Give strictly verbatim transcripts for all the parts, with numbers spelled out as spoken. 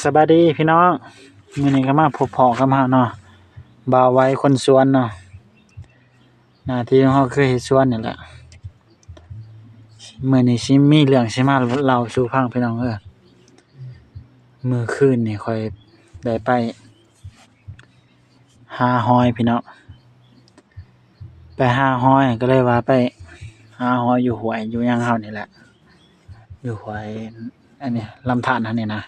สบายดีพี่น้อง มื้อนี้ก็มาพบพ้อกับเฮาเนาะ บ่าวไว้คนสวนเนาะ หน้าที่ของเฮาคือเฮ็ดสวนนี่แหละ มื้อนี้สิมีเรื่องสิมาเล่าสู่ฟังพี่น้องเอ้อ มื้อคืนนี่ข้อยได้ไปหาหอยพี่น้อง ไปหาหอย ก็เลยว่าไปหาหอยอยู่ห้วยอยู่หยังเฮานี่แหละ อยู่ห้วย อันนี้ลำธารเฮานี่นะ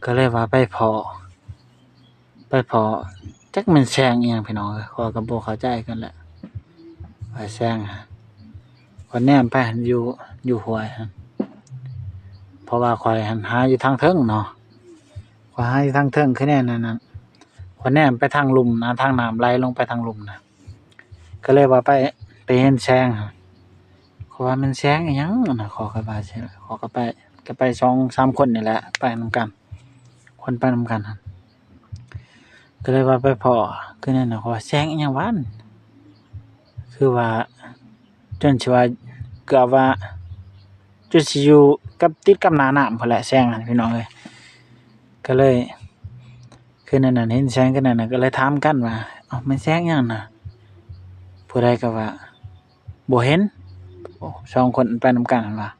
ก็เลยว่าไปพ้อ ไปพ้อ จักแม่นแซงอีหยังพี่น้องเอ้ย ข้อยก็บ่เข้าใจกันแหละ ว่าแซง ข้อยแนมไปหั้นอยู่ อยู่ห้วยหั้น เพราะว่าข้อยหั้นหาอยู่ทางเทิงเนาะ ข้อยหาอยู่ทางเทิง คือแนมนั่นน่ะ ข้อยแนมไปทางลุ่มนะ ทางน้ำไหลลงไปทางลุ่มนะ ก็เลยว่าไป ไปเห็นแซงหั้น ข้อยว่าแม่นแซงอีหยังนะ ข้อยก็ว่าซั่น ข้อยก็ไป ก็ไปสองสามคนนี่แหละ ไปนำกัน คนไปนำกันหั้น ก็เลยว่าไปพ้อ คือแนมน่ะ ข้อยว่าแซงอีหยังวะ คือว่า จนสิว่าเกือบว่า จนสิอยู่กับ ติดกับหน้าน้ำพู้นแหละแซงหั้นพี่น้องเอ้ย ก็เลย คือแนมนั้นเห็นแซงคือแนมนั้น ก็เลยถามกันว่า เอ้า แม่นแซงหยังนะ ผู้ใดก็ว่า บ่เห็น โอ้ สองคนไปนำกันหั้นว่า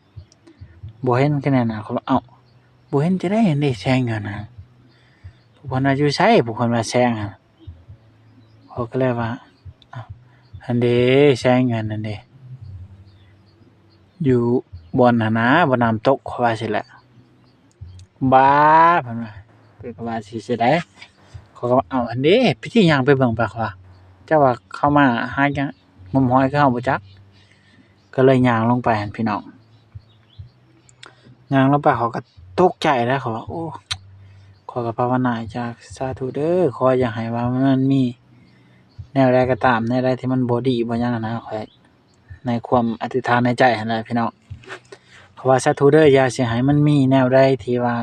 บ่เห็นคือแนมนั้น ข้อยว่า เอ้า บ่เห็นจั่งใด๋ หั้นเด้แซงอยู่หั้นนะ ผู้เพิ่นว่าอยู่ไส ผู้เพิ่นว่าแซงหั้น ข้อยก็เลยว่า เอ้า หั้นเด้แซงอยู่หั้นนั่นเด้ อยู่บ่อนหั้นนะ บ่อนน้ำตก ข้อยว่าซี้แหละ บ้า เพิ่นว่า เพิ่นก็ว่าซี้ จั่งใด๋ ข้อยก็ว่า เอ้า หั้นเด้ ไปสิย่างไปเบิ่งไป ข้อยว่า เจ้าว่าเขามาหาหยัง งมหอยคือเฮาบ่จัก ก็เลยย่างลงไปหั้นพี่น้อง ย่างลงไปข้อยก็ตกใจแล้ว ข้อยว่า โอ้ ข้อยก็ภาวนา จ้า สาธุเด้อ ขออย่าให้ว่ามันมีแนวใดก็ตาม แนวใดที่มันบ่ดีบ่หยังหั้นนะ ข้อย ในความอธิษฐานในใจหั้นแหละพี่น้อง ข้อยว่าสาธุเด้อ อย่าสิให้มันมีแนวใดที่ว่า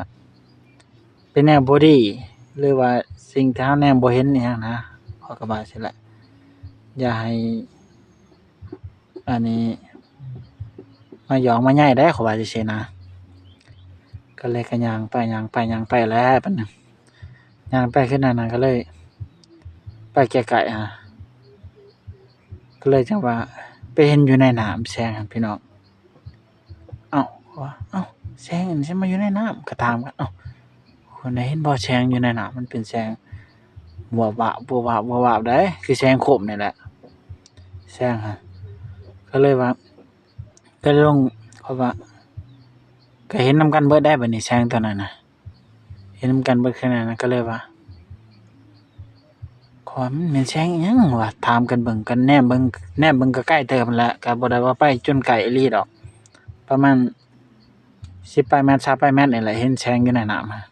เป็นแนวบ่ดี หรือว่าสิ่งที่เฮาแนมบ่เห็นอีหยังนะ ข้อยก็ว่าซี้แหละ อย่าให้ อันนี้ มาหยองมาใยเด้ ข้อยว่าจั่งซี้นะ ก็เลยก็ย่างไป ย่างไป ย่างไปแล้วบัดนี้ ย่างไปคือแนมนั้น ก็เลย ไปใกล้ๆ หั้น ก็เลยจั่งว่า ไปเห็นอยู่ในน้ำแซงหั้นพี่น้อง เอ้า ว่า เอ้า แซงอันนี้มาอยู่ในน้ำ ก็ถามกัน เอ้า คนใดเห็นบ่แซงอยู่ในน้ำ มันเป็นแซง วาบวาบ วาบวาบ วาบวาบ ได้ คือแซงโคมนี่แหละ แซงหั้น ก็เลยว่า ก็เลยลง ข้อยว่า ก็เห็นนำกันเบิดได้บัดนี้ แซงตัวนั้นน่ะ เห็นนำกันเบิดขนาดนั้น ก็เลยว่า ข้อยว่ามันแม่นแซงอีหยังวะ ถามกันเบิ่ง กันแนมเบิ่ง แนมเบิ่งก็ใกล้เติบหั้นแหละ ก็บ่ได้ว่าไปจนไกลอีหลีดอก ประมาณสิบปลายเมตร ซาวปลายเมตรนี่แหละ เห็นแซงอยู่ในน้ำหั้น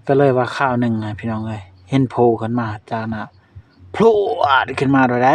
ก็เลยว่าคราวหนึ่งอะพี่น้องเอ้ย เห็นโผล่ขึ้นมาจากน้ำ พรวดขึ้นมาโดยใด